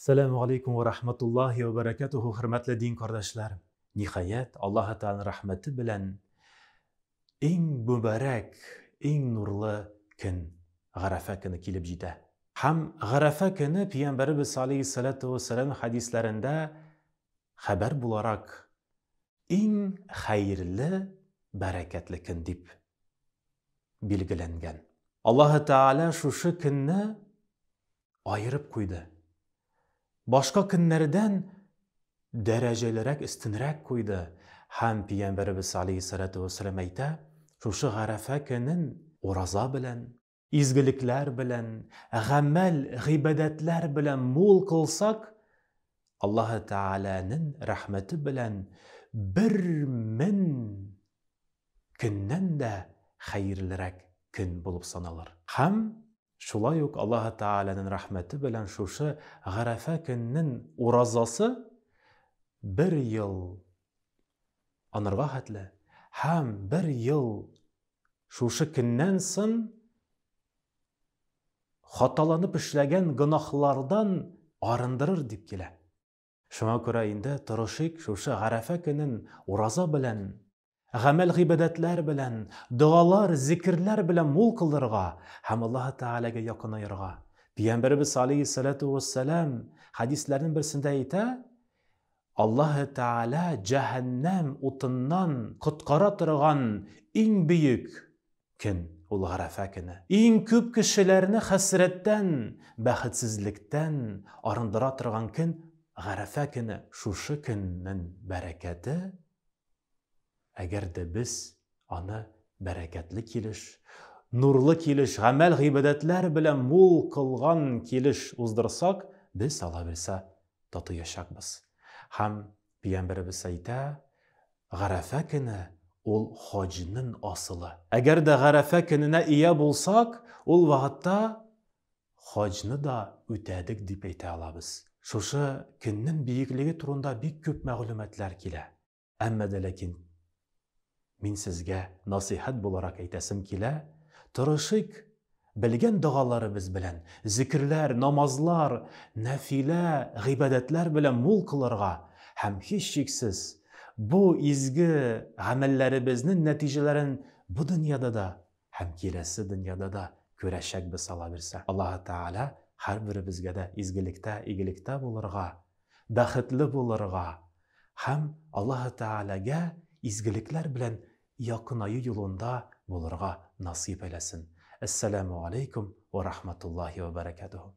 Ассаламу алейкум ва рахматуллахи ва баракатуху, хөрмәтле дин кардәшләр. Ниһаять, Аллаһы Тәгаләнең рәхмәте белән иң мөбарәк, иң нурлы көн Гарәфә көне килеп җитә. Һәм Гарәфә көне Пәйгамбәребез алейһиссалату вассалам хәдисләрендә хәбәр буларак иң хәерле, бәрәкәтле көн дип билгеләнгән. Аллаһы Тәгалә шушы көнне аерып куйды. Башка көннәрдән дәрәҗәлерәк, өстенрәк куйды. Һәм Пәйгамбәребез алейһиссалату вассалам әйтә, шушы Гарәфә көнен ураза белән, изгелекләр белән, гамәл, гыйбадәтләр белән мул кылсак, Аллаһы Тәгаләнең рәхмәте белән 1000 көннән дә хәерлерәк көн булып саналыр. Һәм Шулай ук Аллаһы Тәгаләнең рәхмәте белән шушы Гарәфә көненең уразасы бер ел анырга хәтле һәм бер ел шушы көннән соң хаталанып эшләгән гөнаһлардан арындырыр дип килә. Шуңа күрә инде тырышыйк шушы Гарәфә көнен ураза белән, гамәл-гыйбадәтләр белән, догалар, зикерләр белән мул кылырга һәм Аллаһы Тәгаләгә якынаерга. Пәйгамбәребез алейһиссалату вассалам хәдисләрнең берсендә әйтә, Аллаһы Тәгалә җәһәннәм утыннан коткара торган иң бөек көн ул Гарәфә көне. Иң күп кешеләрне хәсрәттән, бәхетсезлектән арындыра торган көн Гарәфә көне. Шушы көннең бәрәкәте, әгәр дә без аны бәрәкәтле килеш, нурлы килеш, гамәл-гыйбадәтләр белән мул кылган килеш уздырсак, без алабелса татыячакбыз. Һәм Пәйгамбәребез әйтә, Гарәфә көне ул хаҗның асылы. Әгәр дә Гарәфә көненә ия булсак, ул вакытта хаҗны да үтәдек дип әйтә алабыз. Шушы көннең биеклеге турында бик күп мәгълүматлар килә. Әмма дә ләкин мин сезгә насыйхәт буларак әйтәсем килә, тырышыйк белгән догаларыбыз белән, зикерләр, намазлар, нәфилә, гыйбадәтләр белән мул кылырга һәм һичшиксез бу изге гамәлләребезнең нәтиҗәләрен бу дөньяда да һәм киләсе дөньяда да күрәчәкбез Алла бирсә. Аллаһы Тәгалә һәрберебезгә дә изгелектә, игелектә булырга, бәхетле булырга һәм Аллаһы Тәгаләгә изгелекләр белән якынаю юлында булырга насыйп әйләсен. Әссәламү алейкум ва рахматуллахи ва бәрәкәтүһү.